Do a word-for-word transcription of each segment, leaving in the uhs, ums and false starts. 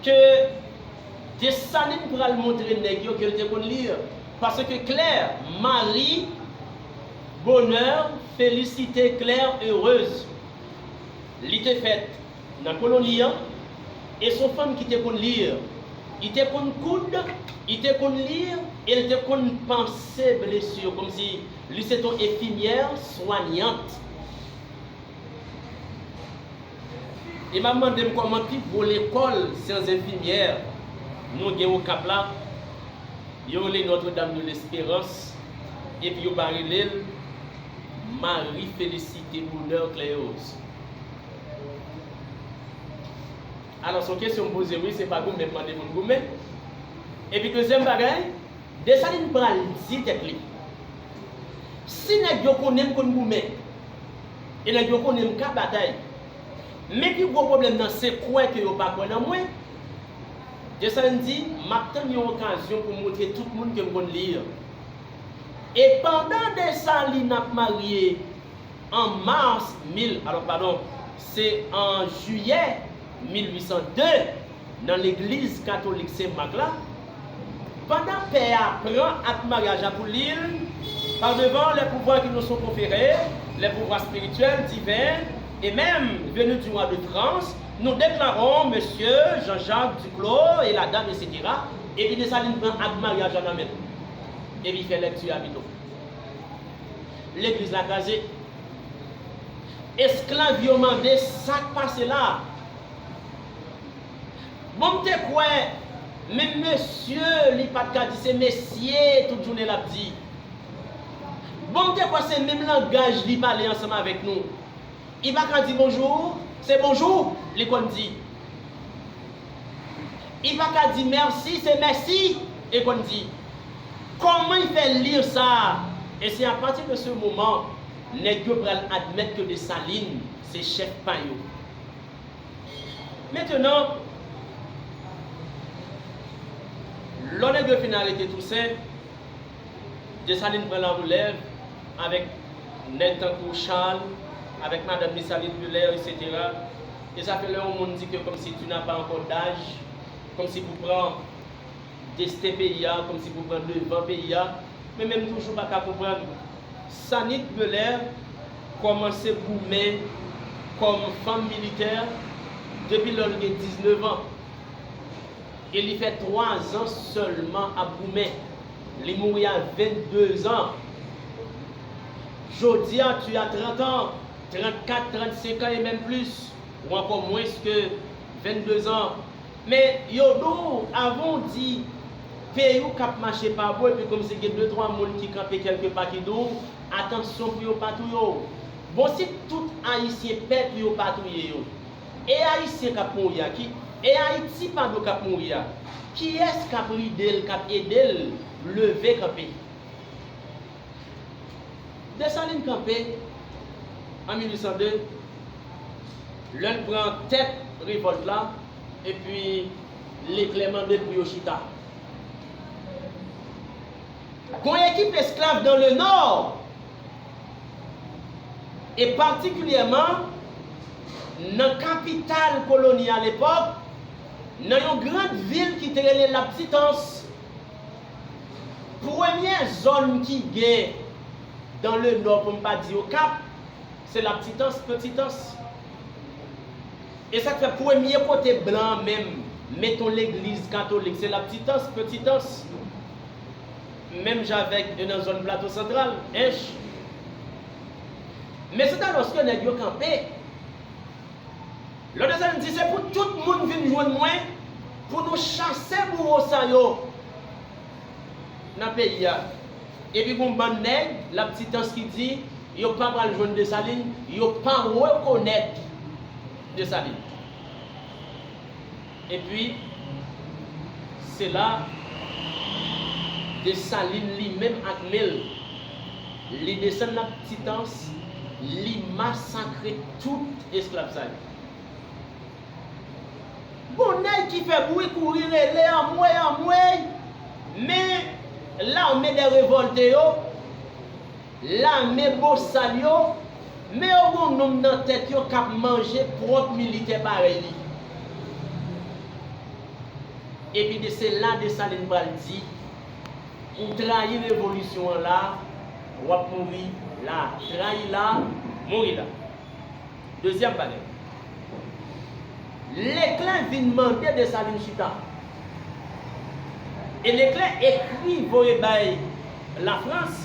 ke Desalin pral montre nèg yo ke l te konn li. Paske Claire, Marie Bonheur, Félicité Claire Heureuse, li te fèt nan koloni an, e se yon fanm ki te konn li. Li te konn koud, li te konn li, e li te konn panse blesi yo, kòmsi li se te yon enfimyè swanyant. E m ap mande m kòman pi gwo lekòl syans enfimyè nou gen Okap la, yo rele Notre Dame de l'Espérance, epi yo pa rele l Marie Félicité Bonheur Claire Heureuse. Alò, se yon kesyon m poze, wi, se pa goumen m mande moun goumen. Epi dezyèm bagay, Desalin pral di tèt li, si nèg yo konnen m konn goumen, e nèg yo konnen m ka batay, men pi gwo pwoblèm nan se kwè ke yo pa kwè nan mwen. Desalin di, m ap tann yon okazyon pou m montre tout moun ke m konn li. E pandan Desalin ap marye an mas mil, alò, padon, se an jiyè mil uit san de, nan legliz katolik Sen Mak la, pandan pè a pran ak maryaj la pou li, par devant les pouvoirs qui nous sont conférés, les pouvoirs spirituels, divins, et même venus du roi de France, nous déclarons, Monsieur Jean-Jacques Duclos et la dame, et cetera, epi Desalin pran ak maryaj la nan men l, epi fè lèkti a pito. Legliz la kraze. Esklav yo mande sa k pase la. Bon, m te kwè, menm mesye, li pa t ka di se mesye tout jounen l ap di. Bon, m te kwè se menm langaj li pale ansanm avèk nou. Li pa ka di bonjou, se bonjou li konn di. Li pa ka di mèsi, se mèsi li konn di. Kòman l fè li sa? E se apati de se moman, nèg yo pral admèt ke Desalin se chèf pa yo. Mentenan, lò nèg yo fin arete Tousen, Desalin pran larelèv avèk nèg tankou Charles, avèk madanm li Saline Belair, et cetera. E sa fè lè yon moun di ke kòmsi tu n'as pas encore d'âge, kòmsi pou pran desten peyi a, kòmsi pou pran devan peyi a, men menm toujou pa ka konprann. Saline Belair kòmanse goumen kòm fanm militè depi lè l gen diznèf an. E li fè twa zan sèlman ap goumen. Li mouri a vennde zan. Jodi a, tu as trente ans, trannkat, trannsenk an e menm plis, ou ankò mwens ke vennde zan. Men yo di w, avan w di peyi w k ap mache pa bò, epi kòmsi gen de twa moun ki kanpe kèlke pa ki di w, atansyon pou yo pa touye w. Bon, si tout Ayisyen pè pou yo pa touye yo, e Ayisyen k ap mouri a, ki, e Ayiti, padon, k ap mouri a, kiyès k ap ride l, k ap ede l leve kanpe? Desalin kanpe an mil uit san de, lè l pran tèt revòlt la, epi Leklè mande l pou yo chita. Gon ekip esklav dans le Nord, e patikilyèman nan kapital koloni a lepòk, nan yon gran vil ki te rele Laptitans. Premye zòn ki gen dans le Nord, pou m pa di Okap, se Laptitans, Petitans. E sa k fè premye kote blan an menm met yon legliz katolik, se Laptitans, Petitans. Menm jan avèk nan zòn Plato Santral, Ench. Men se ta lòske nèg yo kanpe. Lòt Desalin di, se pou tout moun vin jwenn mwen, pou nou chase bouwo sa yo nan peyi a. Epi gon bann nèg, Laptitans, ki di, yo pa pral jwenn Desalin, yo pa rekonèt Desalin. Epi, se la, Desalin li menm ak men l, li desann Laptitans, li masakre tout esklav sa yo. Gon nèg ki fè bri kouri rele anmwey, anmwey, men lame dè revòlte yo, lame bosal yo, men yo gon nonm nan tèt yo k ap manje pwòp militè parèy li. Epi de se la Desalin pral di, ou trayi revolisyon an la, w ap mouri la. Trayi la, mouri la. Dezyèm bagay. Leklè vin mande Desalin chita. E Leklè ekri voye bay Lafrans.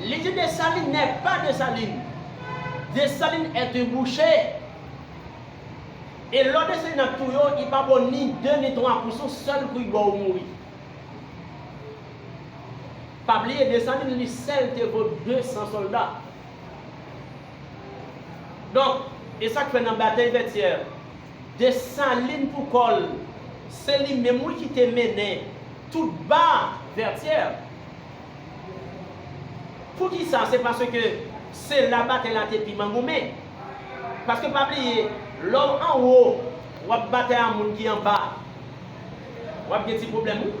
Li di Desalin n'est pas Desalin. Desalin est un boucher. E lè Desalin ap touye w, li pa ba w ni de ni twa kou, se yon sèl kou li ba w, ou mouri. Pa bliye, Desalin li sèl te vo de san sòlda. Donk, e sa k fè nan batèy Vètyè, Desalin pou kò l, se li menm wi ki te mennen tout ba Vètyè. Poukisa? Se paske se la batèy la te pi mangoumen. Paske pa bliye, lè w anwo, w ap batay a moun ki anba, w ap gen ti pwoblèm wi.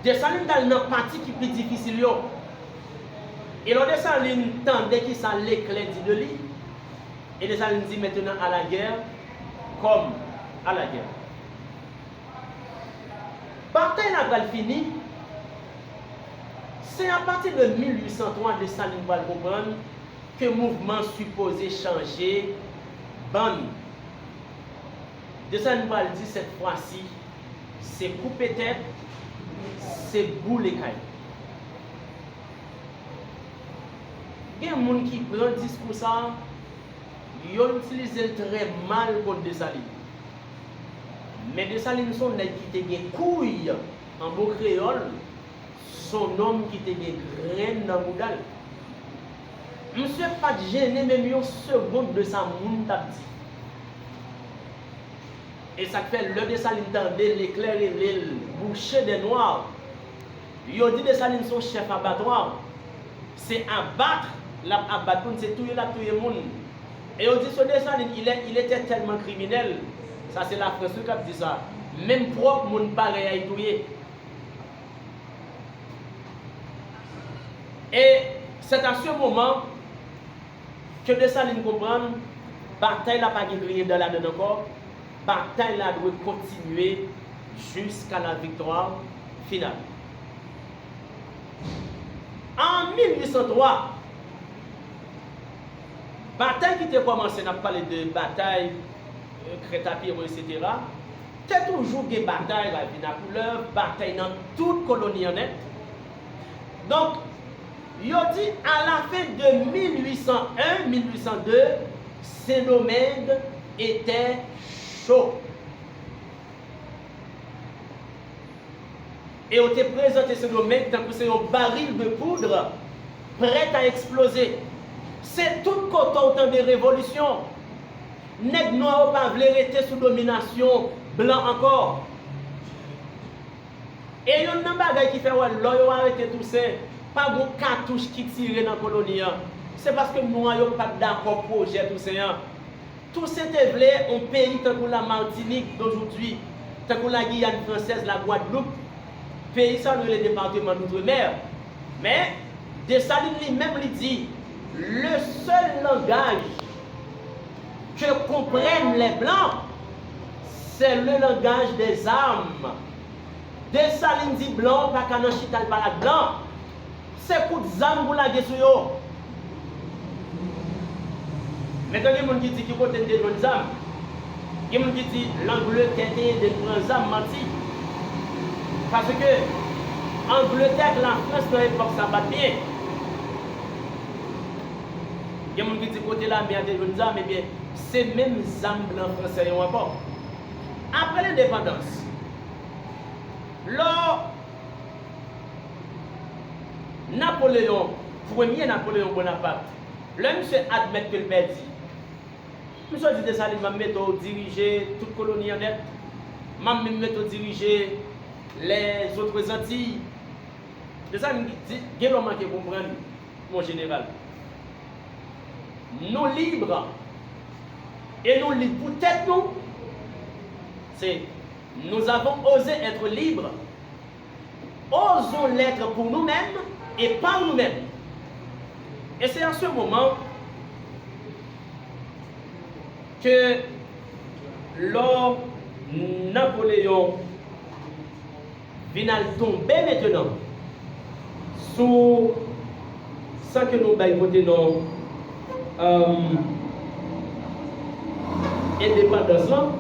Desalin t al nan pati ki pi difisil yo. E lè Desalin tande kisa Leklè di de li, e Desalin di, maintenant à la guerre, comme à la guerre. Batay la pral fini. Se apati de mil uit san twa Desalin pral konprann ke mouvman sipoze chanje bann. Desalin pral di sèt fwa si, se koupe tèt, se boule kay. Gen moun ki pran diskou sa, yo itilize l trè mal kont Desalin. Men Desalin se yon nèg ki te gen kouy, an mo kreyòl, se yon nonm ki te gen grenn nan bouda l. Misye pa t jennen menm yon segonn de sa moun t ap di. E sa k fè lè Desalin tande Leklè rele l boucher des noirs, yo di Desalin se yon chèf abatwa. Se abat l ap abat moun, se touye l ap touye moun. E yo di sou Desalin, il est, il était tellement criminel. Sa se Lafrans wi k ap di sa. Menm pwòp moun parèy a l touye. E c'est à ce moment ke Desalin konprann batay la pa gen griyen dan ladann ankò, batay la dwe kontinye jiska la viktwa final. An mil uit san twa, batay ki te kòmanse, n ap pale de batay, euh, Crête à Pierrot, etsetera, te toujou gen batay Ravine à Couleurs, batay nan tout koloni an nèt. Donk, yo di à la fin de mil uit san en, mil uit san de, Sendomeng etè cho. E yo te prezante Sendomeng tankou se yon baril de poudre prèt a eksploze. Se tout kote w tande revolisyon. Nèg nwa yo pa vle rete sou dominasyon blan ankò. E youn nan bagay ki fè wè lè yo arete Tousen, pa gon katouch ki tire nan koloni an, se paske nwa yo pa t dakò pwojè Tousen an. Tousen te vle yon peyi tankou la Martinique d'aujourd'hui, tankou la Guyane française, la Guadeloupe, peyi sa yo rele département d'outre-mer. Men, Desalin li menm li di, le seul langage que comprennent les blancs, c'est le langage des armes. Desalin di blan pa ka nan chita l pale ak blan. Se kout zam pou lage sou yo. Mentnan gen moun ki di ki kote n te jwenn zam. Gen moun ki di Langletè te ede n pran zam, manti. Paske Angletè ak Lafrans nan epòk sa pa t byen. Gen moun ki di kote lame a te jwenn zam, ebyen, se menm zam blan fransè yo ankò. Apre lendepandans, lò Napoleyon, premye Napoleyon Bonaparte, lè misye admèt ke l pèdi, misye di Desalin, m ap mete w dirije tout koloni an nèt, m ap menm mete w dirije les autres Antilles. Desalin di, gen lè w manke konprann, mon général. Nou lib, e nou lib pou tèt nou. Se, nous avons osé être libres. Osons l'être pour nous-mêmes et par nous-mêmes. Et c'est en ce moment que Lò Napoleyon vin al tonbe mentenan sou, san ke nou bay pote non, um, endepandans lan,